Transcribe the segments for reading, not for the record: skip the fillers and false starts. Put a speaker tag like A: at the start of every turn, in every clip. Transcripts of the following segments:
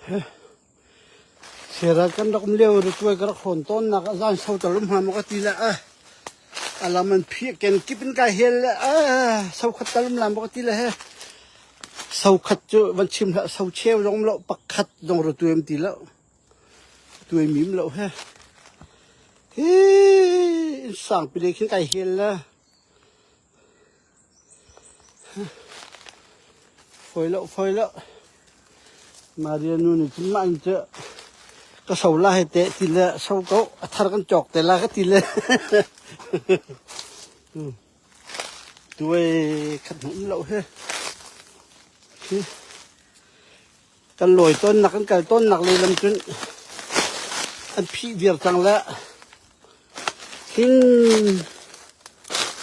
A: Siaral kan rak um lio rituai ka rak hrawn tawnnak ah zan so tal um hnga maw ka ti le a a lam an phih kenkip in kai hel le a so khat tal um la maw ka ti le he so khat cu van chim hlah so cheu zong um lo pakhat zong rituai um ti lo tuai mim lo he hi sang pi le khin kai hel le Fawi lo, fawi lo. Maria nu nih cun mah in cu ka so la hei teh ti le so ko a thar kan cawk te la ka ti le. Tuai khat hmuh um lo hi. Hi. Kan lawi tawnnak kan kal tawnnak lei lam cun an phih viar cang le hin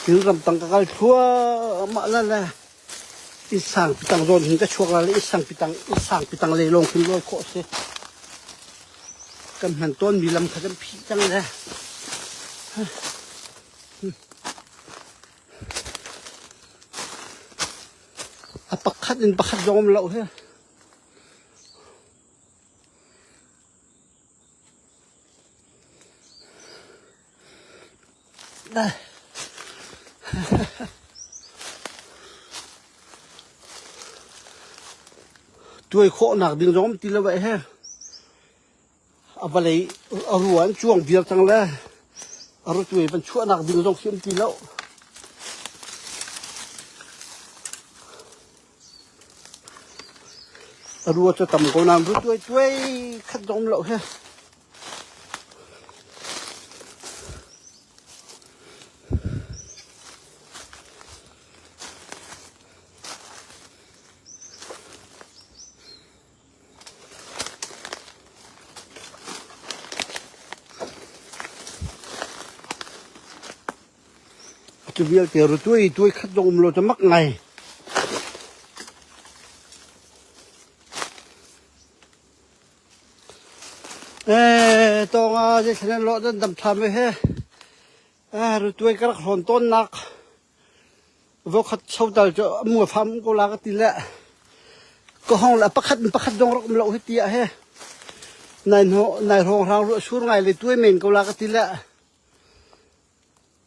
A: hin ramtang ka kal thluahmah la le inn sang pitang zawn hin ka chuak la le inn sang pitang inn sang pitang lei lawng khin lawi khawh a si. Kan hman tawnmi lam kha kan phih cang le A pakhat in pakhat zong um lo hi. Tuai khawhnak ding zong um ti lo eh he. A vawlei a rua an cuang viar cang le a rutwe van chuahnak ding zong khi um ti lo. A rua cu tam ko nain rutwe tuai khat zong um lo he. Cu vialte ru tuai tuai khat zong um lo cu mak ngai. Eh, tawng ah zeithlan lo dan dam thlam he. Eh, ru tuai ka rak hlawn tawn nak. Voikhat sodal cu a mu a fam ko la ka ti le ka hong le pakhat in pakhat zong rak um lo hi ti ah he nai nai hrawng hrang ruah sur ngai le tuai men ko la ka ti le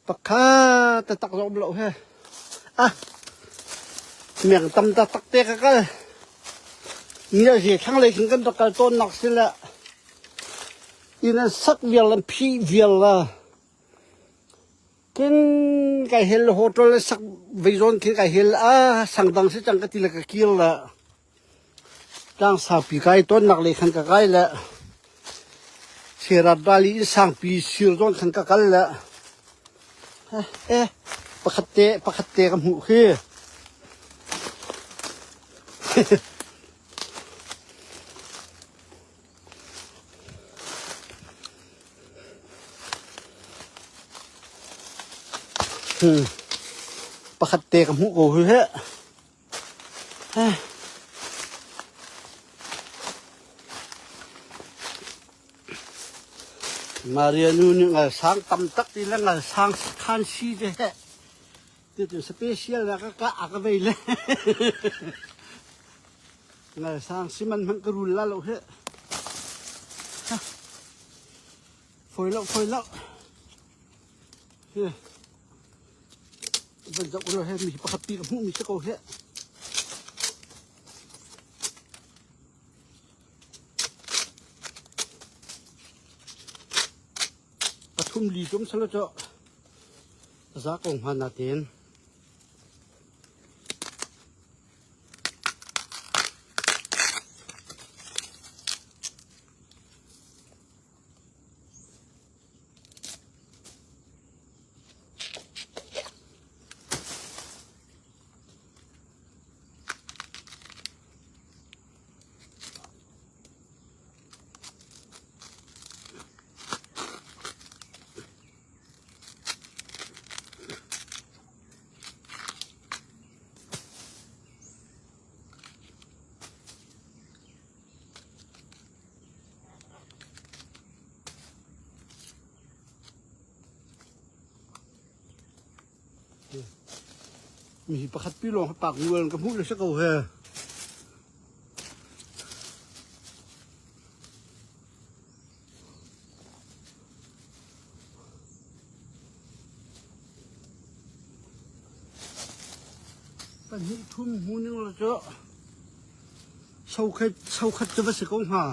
A: pakhat taktak zong um lo he ah meng tam ta tak te ka kal ni a zi thlang lei khin kan rak kal tawn nak si le inn an sak vial an phih vial la Kin kai hel hotel sak vei zawn khin kai hel a sangdang si cang ka ti le ka kir le tlang sangpi kai tonnak lei khan ka kai le Sirat Valley in sangpi sir zawn khan ka kal le eh pakhat te pakhat te ka hmuh khi Pakhat te ka hmuh ko hi he. Maria nu nih ngal sang tam tak ti le ngal sang khan si te he. Ti tu special na ka ka a ka vei le. Ngalsang si man hmanh ka rul la lo hi. Foi lo, foi lo. Hi. Van zoh lo he mi pakhat pi ka hmuh mi si ko hi. Pathum li tum salo cho. Za kong hman na ten. Mi pakhat pi lawng pak ngual ka hmuh le si ko he. Hnih thum hmu ning law cu sokhat cu va si ko hnga.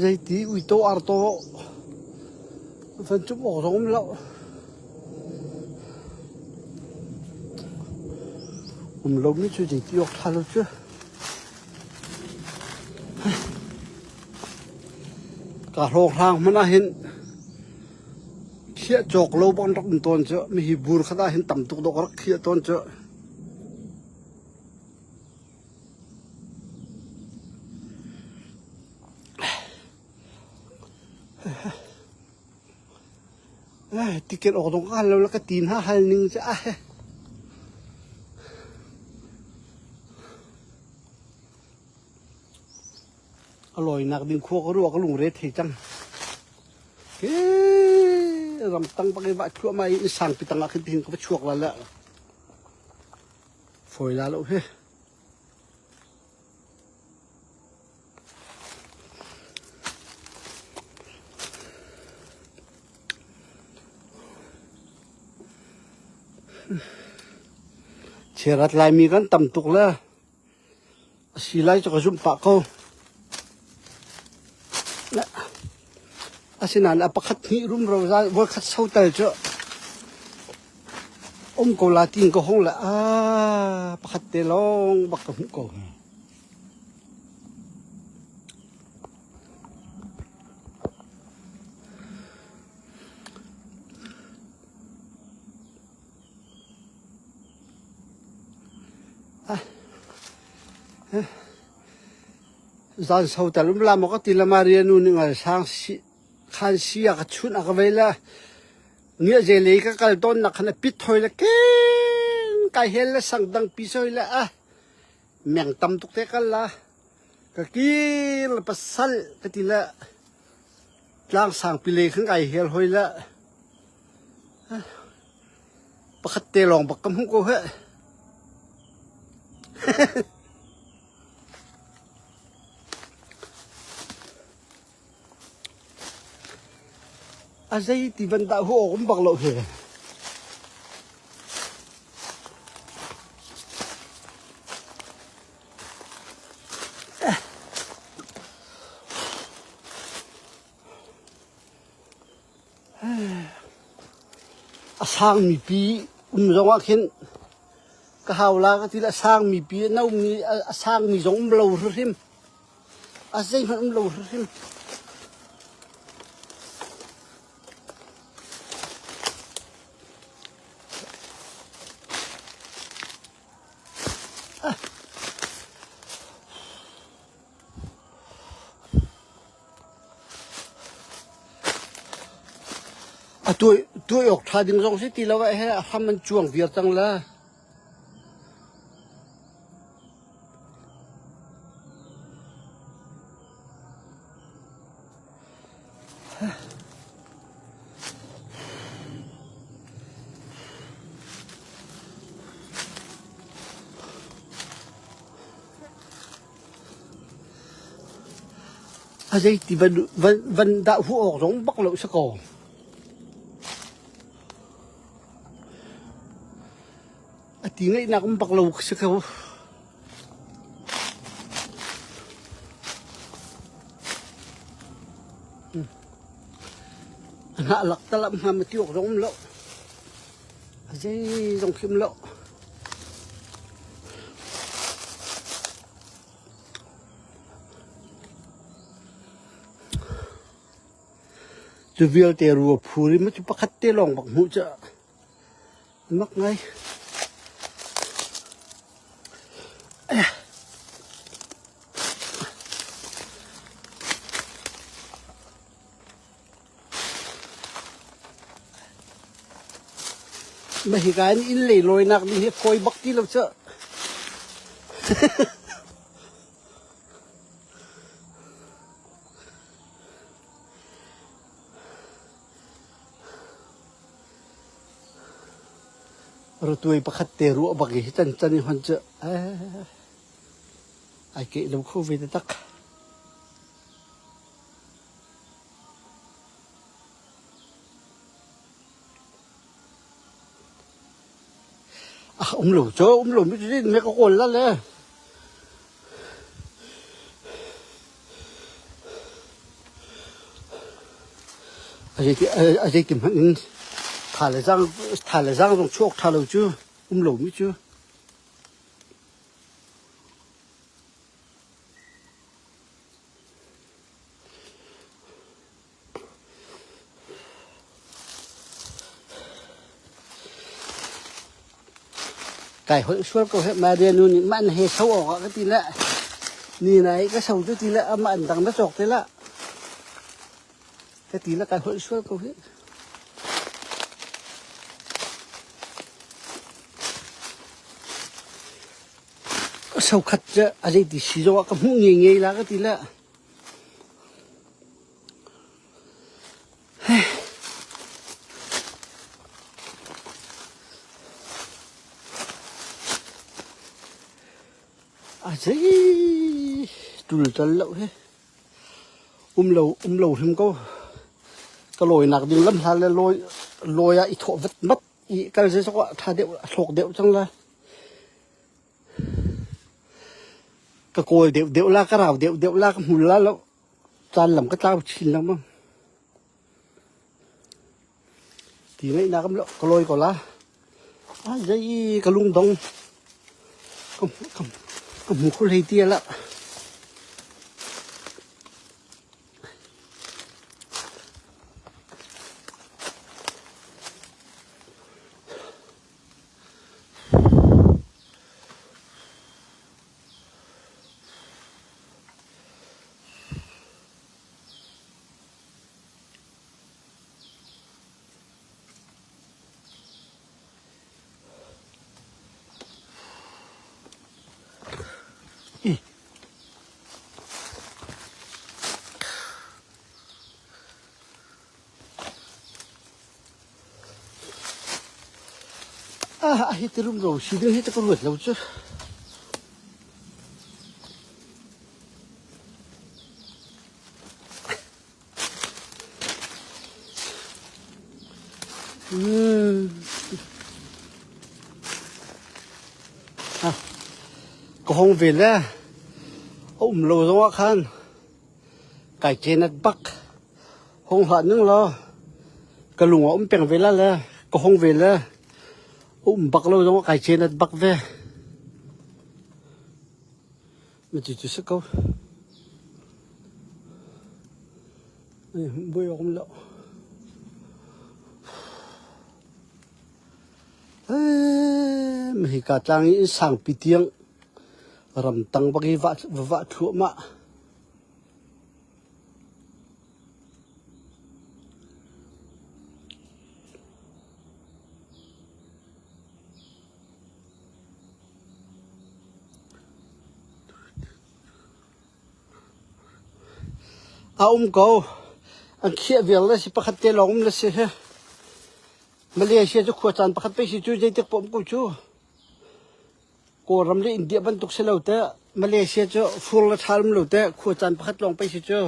A: Zeiti uito arto van cumh awk zong um lo. Um lomi cu zeiti awk ṭha lo cu. Ka hlawhhlang hmanh ah hin khiah cawk lo bak an rak um tawn cu. Mihi bur khat ah hin tam tuk dawh ka rak khiah tawn cu. Tiket awk zong ka hal lo le ka ti hna hal ning cu ah. A lawinak ding khua ka ruah ka lungre thei cang. Hi ramtang bak i vah thluahmah i sangpi tang ah khin tihin ka va chuak la le fawi la lo hi. Chiarat Laimi kan tam tuk le a si lai cu ka zumh pah ko. Asinain a pakhat hnih rumro voikhat sotal cu um ko la tiin ka hong le aa pakhat te lawng bak ka hmuh ko. Zan so tal um la maw ka ti la Maria nu nih ngal sang si khan si a ka chunh a ka vei la ngia je lei ka kal tawn nak khan a pit thoi le ken kai hel le sang dang pi soi le a meng tam tuk te kal la ka kir le pasal ka ti le tlang sang pi le khan kai hel hoi le Pakhat te lawng bak ka hmuh ko heh. A zei ti van dah hu awk um bak lo hi. A sangmi pi um zongah khin ka hau la ka ti le a sangmi pi a nomi a sangmi zong um lo hrimhrim. A zeihmanh um lo hrimhrim. A tuah awk ṭha ding zong si ti lo eh a hram an cuang viar cang le. A zeiti van dah huah awk zong bak lo si ko. A ti ngaihnak um bak lo si ko. A hnah lak talap hnga ma ti awk zong um lo. A zei zong khi um lo. Cu vialte rua phur i cu pakhat te lawng bak hmuh cu mak ngai. Mah hika in inn lei lawinak ding hi fawi bak ti lo cu. Ratuai pakhat te ruah bak i hi can can i hon cu ai keih lo kho ve taktak. Ah um lo cu um lo mi cu me ka kawl la le. A zeiti hmanh in tha le zaang tha le zaang zong chuak ṭha lo cu um lomi cu. Kai holh sual ko heh Maria nu nih mah na he so awk ah ka ti le ni nai ka so cu ti le amah an dang na cawk te la ka ti le kai holh sual ko heh. So khat cu a zeiti si zong ah ka hmuh nge nge la ka ti le. A zei ṭulṭal lo hi um lo um lo hrim ko. Ka lawinak ding lam hla le lawi lawi ah i thawh vatmat i kal zeizong ah ṭha deuh a thlawk deuh cang lai. Ka kawl deuhdeuh la, ka rau deuhdeuh la, ka hmul la lo. Caan lam ka tlau chin lengmang. Ti ngaihnak am lo, ka lawi ko la. A zei ka lungdong. Ka ka ka hmu kho hlei ti la. Ah, hi ti rumro si ding hi ta ka ruat lo cu. Mm. Ah, ka hong ve le a um lo zong ah khan kai cenat bak. Hong hlah ning law ka lung a um peng ve la le ka hong ve le um bak lo zong ah kai cenat bak ve. Na ti cu si ko. Buai awk um lo. Hika tlang i sangpi tiang ramtang bak i va va thluahmah. A um ko. An khiah vial le si pakhat te lawng um le si hi. Malaysia cu khua caan pakhat pei si cu zeitik paoh um ko cu. Kawlram le India bantuk si lo te Malaysia cu fur le ṭhal um lo te khua caan pakhat lawng pei si cu.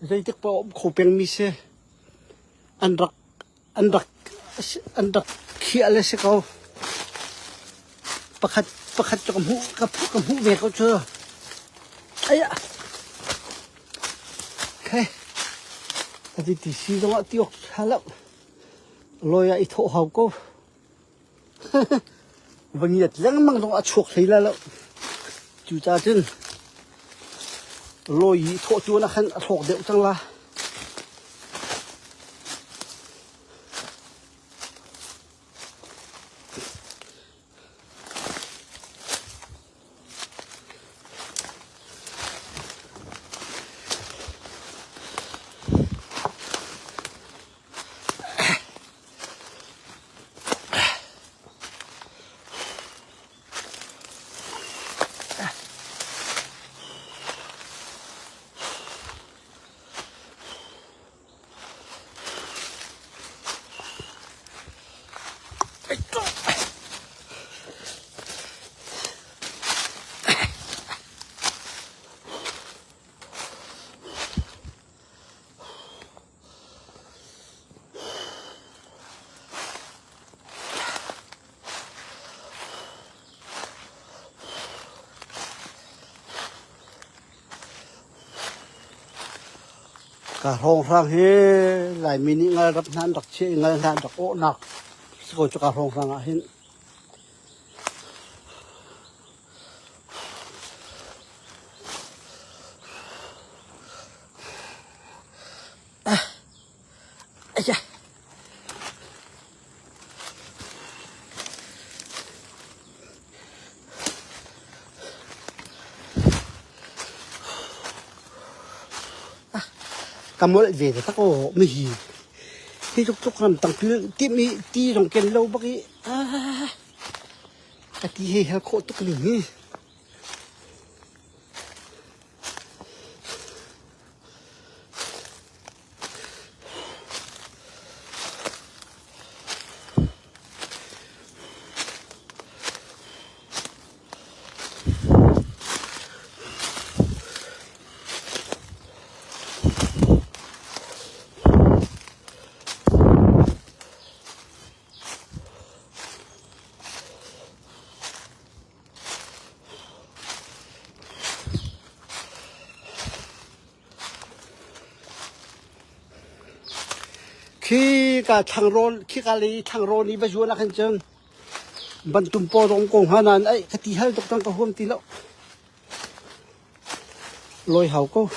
A: Zeitik paoh um kho pengmi si. An rak an rak an rak khiah le si ko. Pakhat pakhat cu ka hmuh ka ka hmuh ve ko cu. Aiah. Okay. Ati ti si zong ah ti awk ṭha lo. Lawi ah i thawh hau ko. Va ngiat lengmang zong a chuak hlei la lo. Cucaah cun lawi i thawh tuan ah khan a thlawk deuh cang la. Ka hrawnghrang hi Laimi nih ngal rap hna an rak chiah i ngal hna an rak awhnak si ko cu ka hrawnghrang ah hin. Ka molh ve taktak aw mihi. Hi tluk tluk ram tang pil timh i ti zong ken lo bak i ah ka ti he hel khawh tuk ning hi. Khi ka thlangrawn khika lei thlangrawn i va zuan ah khan cun bantum paw zong ko hnga nain ai ka ti hal tuk cang ka huam ti lo. Lawi hau ko.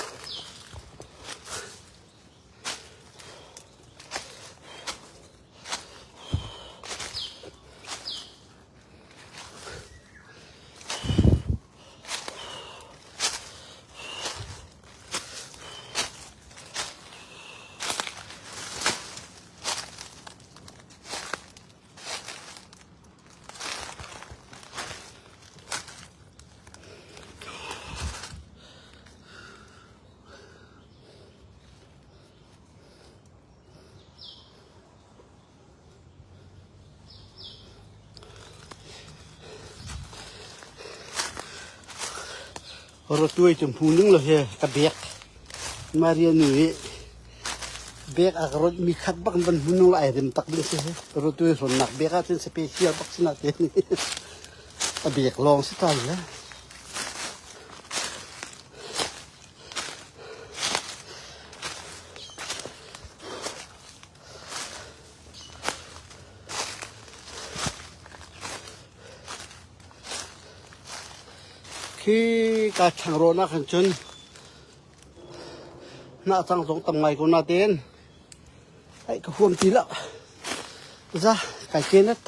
A: Rawtuai cu hmu ning lo he ka bek. Maria nu i bek a ka rawnh mi khat bak in van hmu ning lo ai rem tak ding si hi. Rawtuai hrawnnak bek ah cun special bak si na te ni. A bek lawng si ta le. Khi ka thlangrawn ah khan cun hnahcang zong tam ngai ko natein ai ka huam ti lo. Za kai kenet.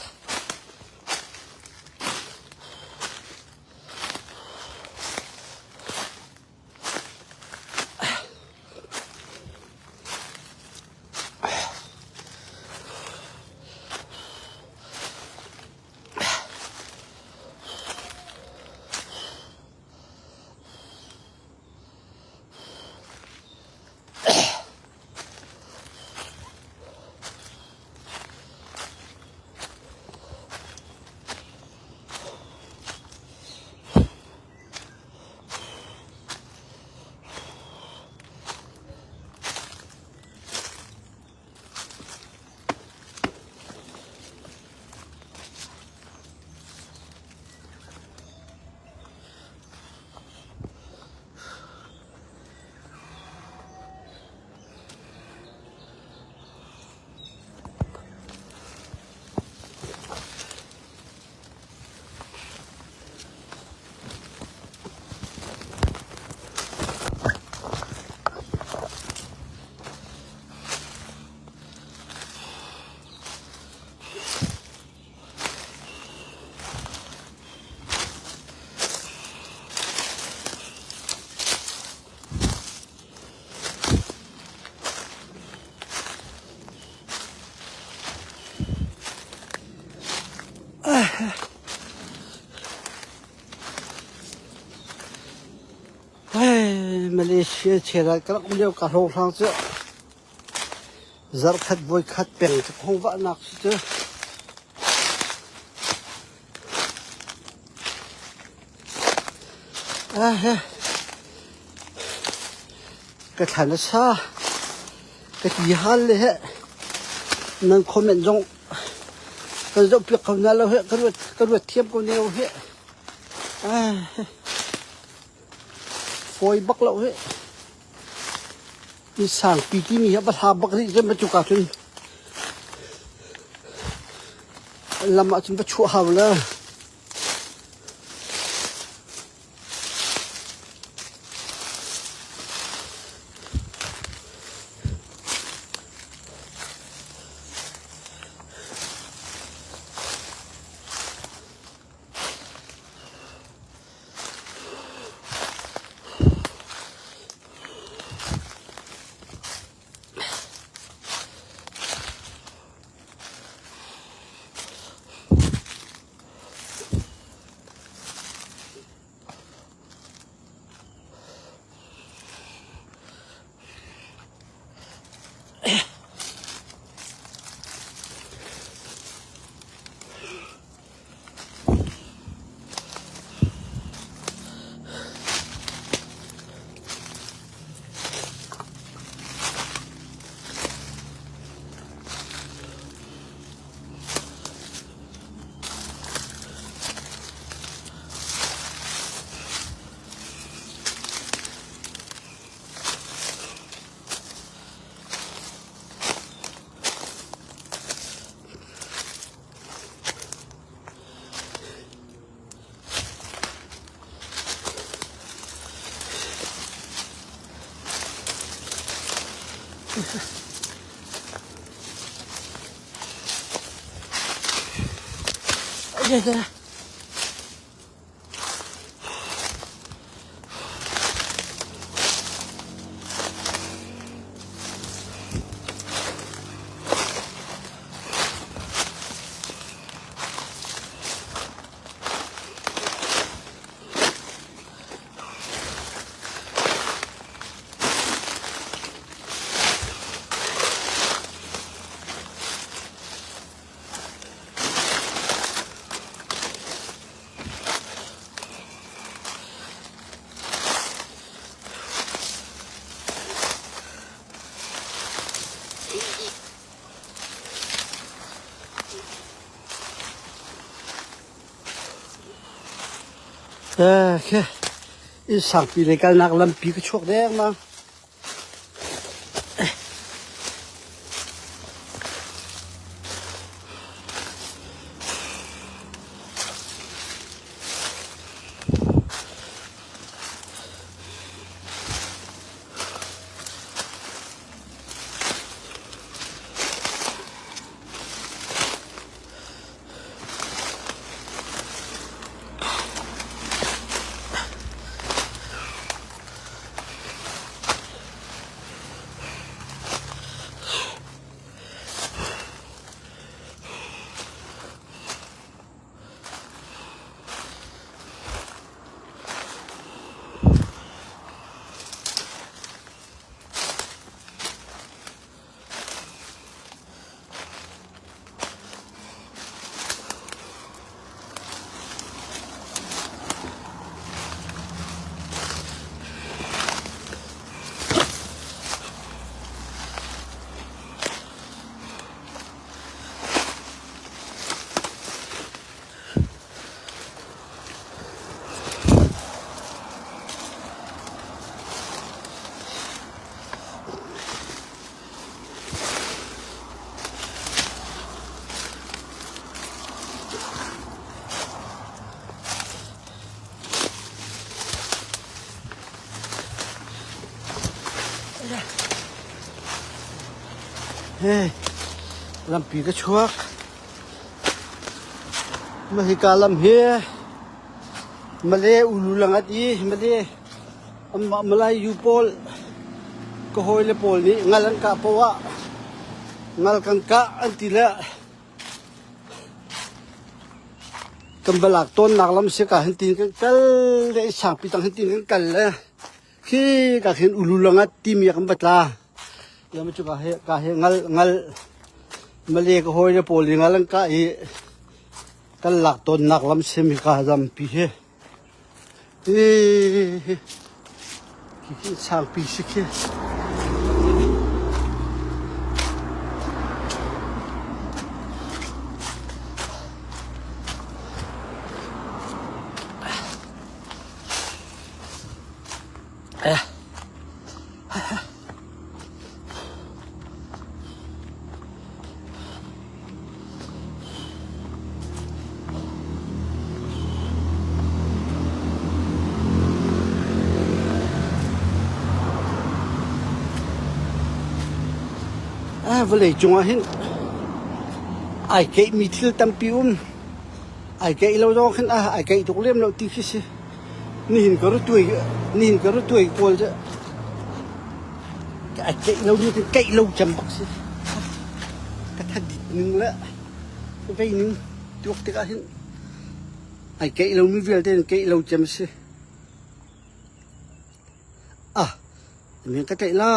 A: Malaysia cheral ka rak um lio ka hrawnghrang cu zarhkhat voikhat peng cu khongvahnak si cu. Ka thlan a sa. Ka ti hal le he nan comment zong kan zoh piak ko na lo he ka ruat ka ruat thiam ko ne he. Fawi bak lo he. Inn sangpi timi hi a va hla bak rih cun cuka cun lam ah cun va chuah hau le. Khi inn sangpi lei kalnak lampi ka chuak dengmang. Hey, lampi ka chuak. Mah hika lam hi Malay ulu langat i Malay anmah Melayu pawl ka hawile pawl nih ngal an kah paoh ah ngal kan kah an ti le kan va lak tawnnak lam si ka hin tin kan kal le sangpi tang hin tin kan kal le khi ka khin ulu langat timi kan va tla. Yama cu ka he ka he ngal ngal Malay ka hawile pawl nih ngal an kah i kan lak tawnnak lam sim hi ka zampi hi. Hi hi sangpi si khi. Eh. Vawlei cungah hin ai keihmi thil tampi um. Ai keih lo zong khin ai keih tuk lem lo ti khi si. Nihin ka rutuai nihin ka rutuai kawl cu ai keih lo ni keih lo cem bak si. Ka thadit ning le ka vei ning tuak tikah hin ai keih lomi vialte in keih lo cem si. Ah, men ka tlaih la.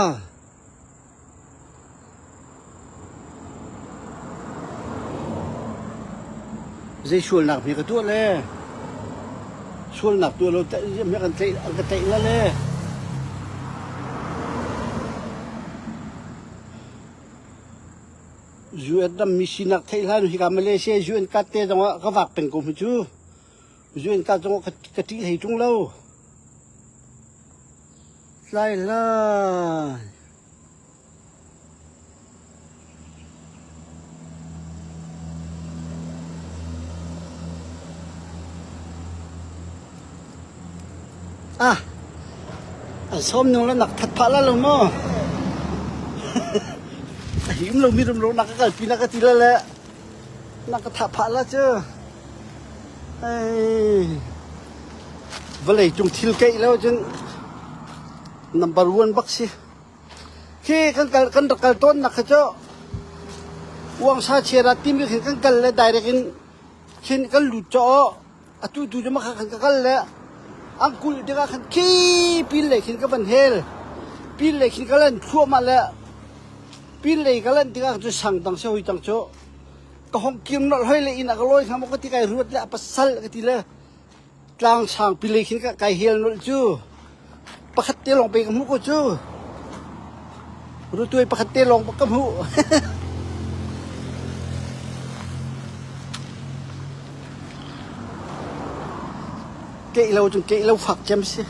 A: Zei sualnak hme ka tuah le sualnak tuah lo hme kan tlaih an ka tlaih la le UN rammi sinak theih hlan hika Malaysia UN card te zong ah ka vak peng ko hme cu UN card zong ah ka ṭih hlei ṭung lo. Tlai hlah. Ah, an sawm nung le nak that phah la lo maw? A him lo mi rum lo nak ka kalpi na ka ti la le nak ka thah phah la cu. Ei, vawlei cung thil keih lo cun number one bak si. Khi kan kal kan rak kal tawn nak kha cu uangsa chiara timi khin kan kal le direct in khin kan lut caw atu tu cu makha khan ka kal le an kulh tikah khan khi pin lei khin ka van hel pin lei khin ka lan thluahmah le pin lei ka lan tikah cu sang tang se hoi tang cu ka hong kim nolh hoi le inn a ka lawi hnga maw ka ti kai ruat le a pasal ka ti le tlang sang pi lei khin ka kai hel nolh cu pakhat te lawng pe ka hmuh ko cu rutuai pakhat te lawng ka hmuh. Keih lo cun keih lo fak cem si.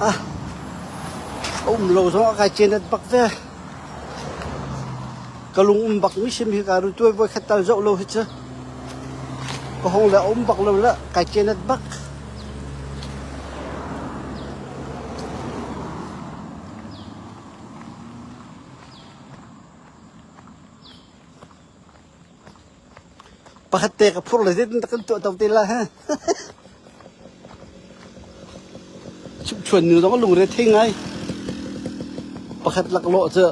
A: Ah, a um lo zong a kai cenat bak ve. Ka lung um bak mi sim hi ka ru tuai voi khat tal zoh lo hi cu. Ka hong le a um bak lo le kai cenat bak. Pakhat te ka phur le zeitin dah kan tuah to te la he. Chumchuan nu zong lungre thei ngai. Pakhat laklawh cu.